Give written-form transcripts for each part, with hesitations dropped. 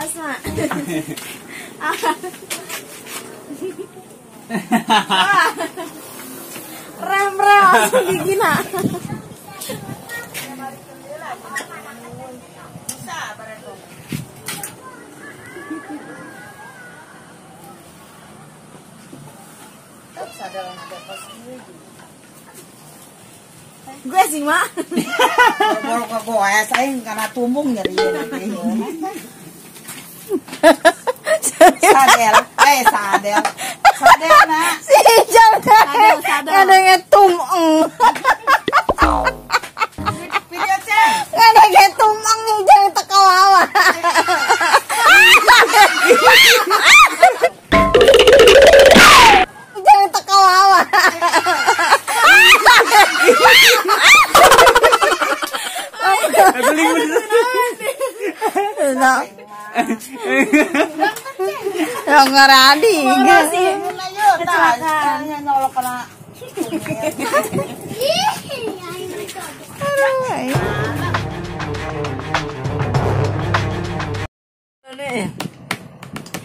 Awas, Mak. Rem langsung gigi nak. Gue sih, Mak. Baru ke gue, saya karena tumbung nyeri. Sadel, sadel. Sadel, nak. Si Ijal ada yang tumeng. Video ceng. Ada yang tumeng Ijal tekawawa. Ijal tekawawa. Yang ngeradi. Kecelakaan. Nyolok kena.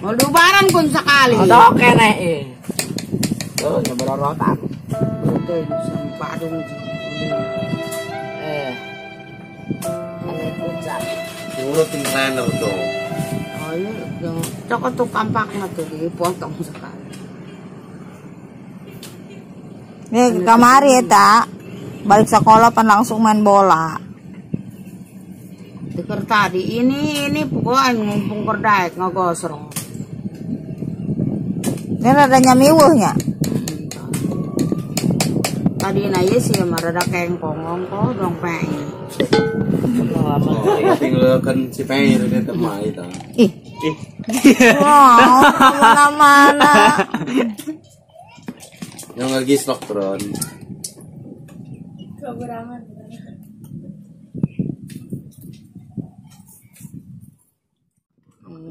Mau dubaran kun sekali. Oke nih. Tuh nyebrorotan. Oke, sampai dong. Urutin trainer tuh. Oh iya, cokot tuh kampaknya tuh dipotong sekali. Nih kamari ya tak, balik sekolah pan langsung main bola. Diker tadi ini pokoknya ngumpung kerdaik ngegosrong. Ini rada nyamiwuhnya. Tadi nanya sih sama rada kengkong kok dong pengen. Oh, tinggal kan si pengen itu teman itu. Ih. Wow, mana-mana. Yang lagi stok tron. Kekurangan.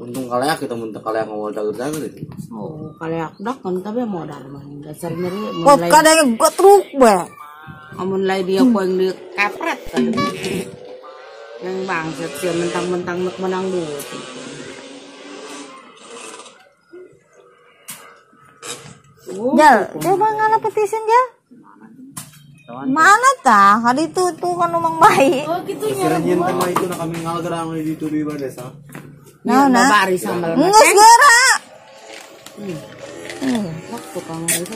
Untung kalayak kita muntah kalayak ngomong dagur-dagur itu. Oh, kalayak dak kan tapi modal mah dasar nyeri. Kok kadang gua truk be. Amun lai dia poing di kepret kan. Yang bangsat sih mentang-mentang nak menang duit. Jal, coba ngala petisin Jal. Mana tah? Hari itu tuh kan umang baik. Oh gitu ya. Kira-kira tema itu nak kami ngalgerang di itu di desa. Nah, nah. Nggak segera. Tukang itu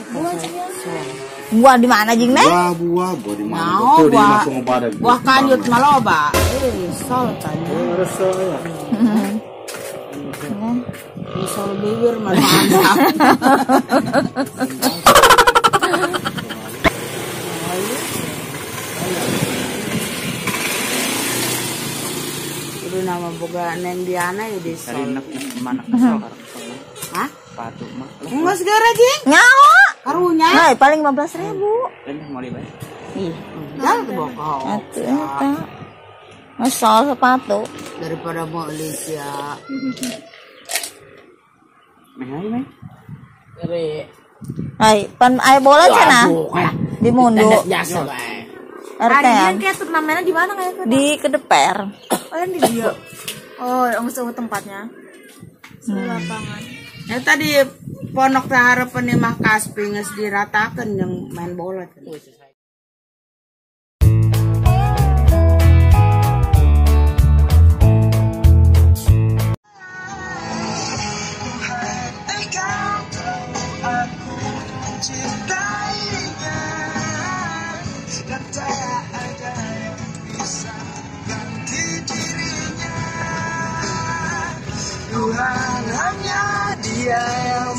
buah di mana jing neng? Buah buah di mana? Tuh di masuk pada. Buah kanyut maloba. Sol tanya. Resol ya. Sol bibir mantap. Udah nama boga neng Diana ya di sol. Mana kesel? Hah? Sepatu mah. Enggak segera jing. Nyawa. Karunya. Nah, paling 15.000. Ini mau dibayar. Ih, jal bokong. Atuh eta. Ngesol sepatu daripada mau beli sia. Meh meh. Hai, pan air bola cenah. Di mundu. Biasa bae. RT. Kayak turnamennya di mana kayak? Di Kedeper. Oh, di dia. Oh, semua tempatnya. Semua lapangan. Ya tadi ponok taharepan mah kaspi geus diratakeun yang main bola. Tuhan hanya Dia yang